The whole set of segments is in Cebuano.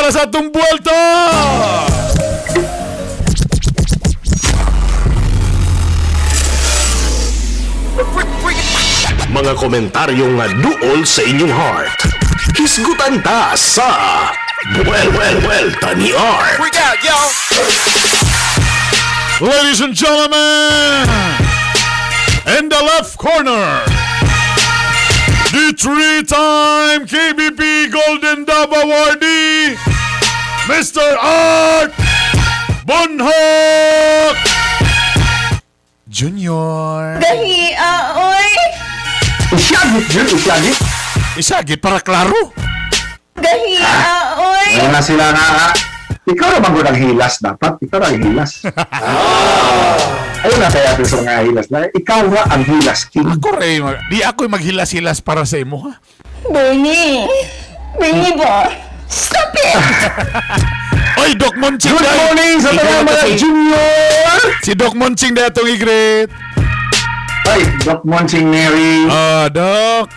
Para sa atong buwelta! Mga komentaryo nga duol sa inyong heart. Hisgutan ta sa Well, well, well, ni Art. Freak out, yo! Ladies and gentlemen, in the left corner, the three-time KBP Golden Dove awardee, Mr. Art Bonhoc Jr. Gahi, ah, oy! Isyagit yun, isyagit. Isagit para klaro. Gahi, ah, oy! Ano na sila nga, ha? Ikaw naman ko ang hilas dapat. Ikaw ang hilas. Ayun na kaya sa mga hilas na. Ikaw nga ang hilas king. Ako rin, di ako maghilas-hilas para sa imo ha. Benny! Benny ba? Stop it! Oy, Doc Monching! Good day! morning sa Ikaw mga mga si, junior! si Doc Monching na itong i-greet. Ay, Doc Monching Mary. Ah, Doc.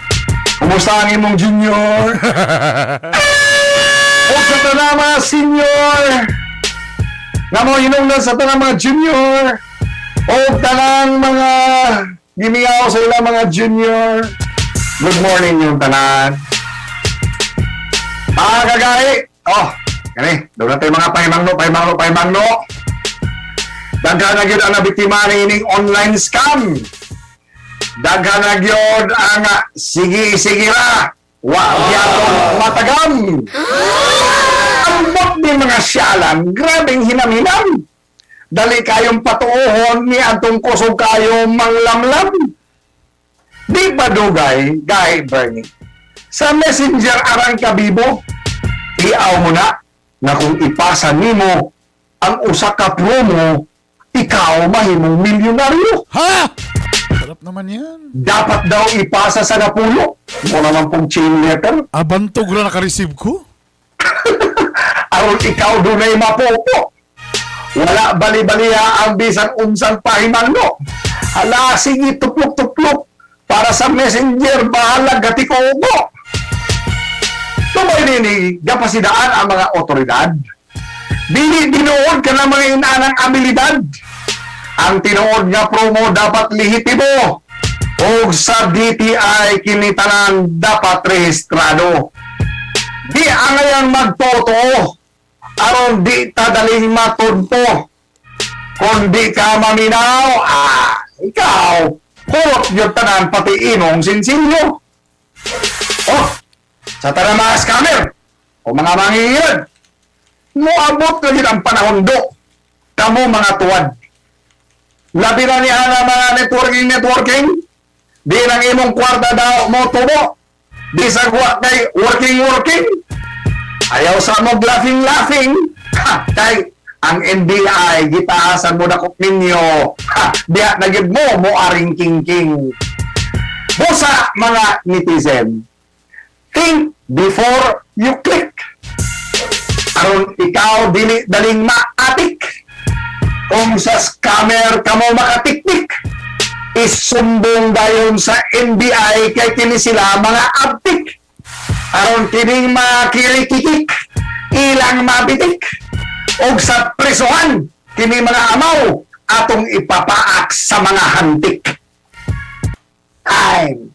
Kumusta ang imong junior? O sa tanang mga senior! Namo hinungdan sa tanang mga junior! O tanang mga gimiyaw sa ilang mga junior! Good morning yung tanan! Mga kagay! Oh, kani, doon natin mga pahimangno, pahimangno, pahimangno! Daghan na gyud ang nabiktima niining online scam! Daghan na gyud ang sige sige ra wa gyapon matagam. Ambot ni mga syalan, grabeng hinam-hinam. Dali kayong patuohon ni atong kusog kayo manglamlam. Di ba dugay, gay Bernie? Sa messenger arang kabibo, iaw mo na na kung ipasa nimo ang usa ka promo, ikaw mahimong milyonaryo. Ha? Sarap naman yan. Dapat daw ipasa sa napulo. Mo naman pong chain letter. Abantog na naka-receive ko. Aron ikaw dunay mapopo. Wala bali-baliya ang bisan unsang pahimangno. Hala, sige, tuplok-tuplok. Para sa messenger, bahala gati ko ugo. Tumay nini, gapasidaan ang mga otoridad. Dili tinuod ka ng mga inaanang abilidad. Ang tinuod nga promo dapat lehitimo. O sa DTI kinitanan dapat rehistrado. Di angayang magtotoo aron di tadaling matunto. Kung di ka maminaw, ikaw, kurot yung tanan pati imong sinsilyo. Oh, sa tanan mga scammer, o mga mangingilad, moabot na din ang panahon do, kamo mga tuwad. Labi na niya ang mga networking networking, di nang imong kwarta daw mo tubo, di sa kwa kay working working, ayaw sa mo laughing laughing, ha, kay ang NBI gitaasan mo dakop ninyo, ha, diha na gyud mo mo aring king king. Busa mga netizen, think before you click. Aron ikaw dili daling maatik. Kung sa scammer ka mo makatiktik, isumbong dayon sa NBI kay kini sila mga abtik. Aron kining makirikikik, ilang mabitik. Og sa presohan, kini mga amaw, atong ipapaak sa mga hantik. I'm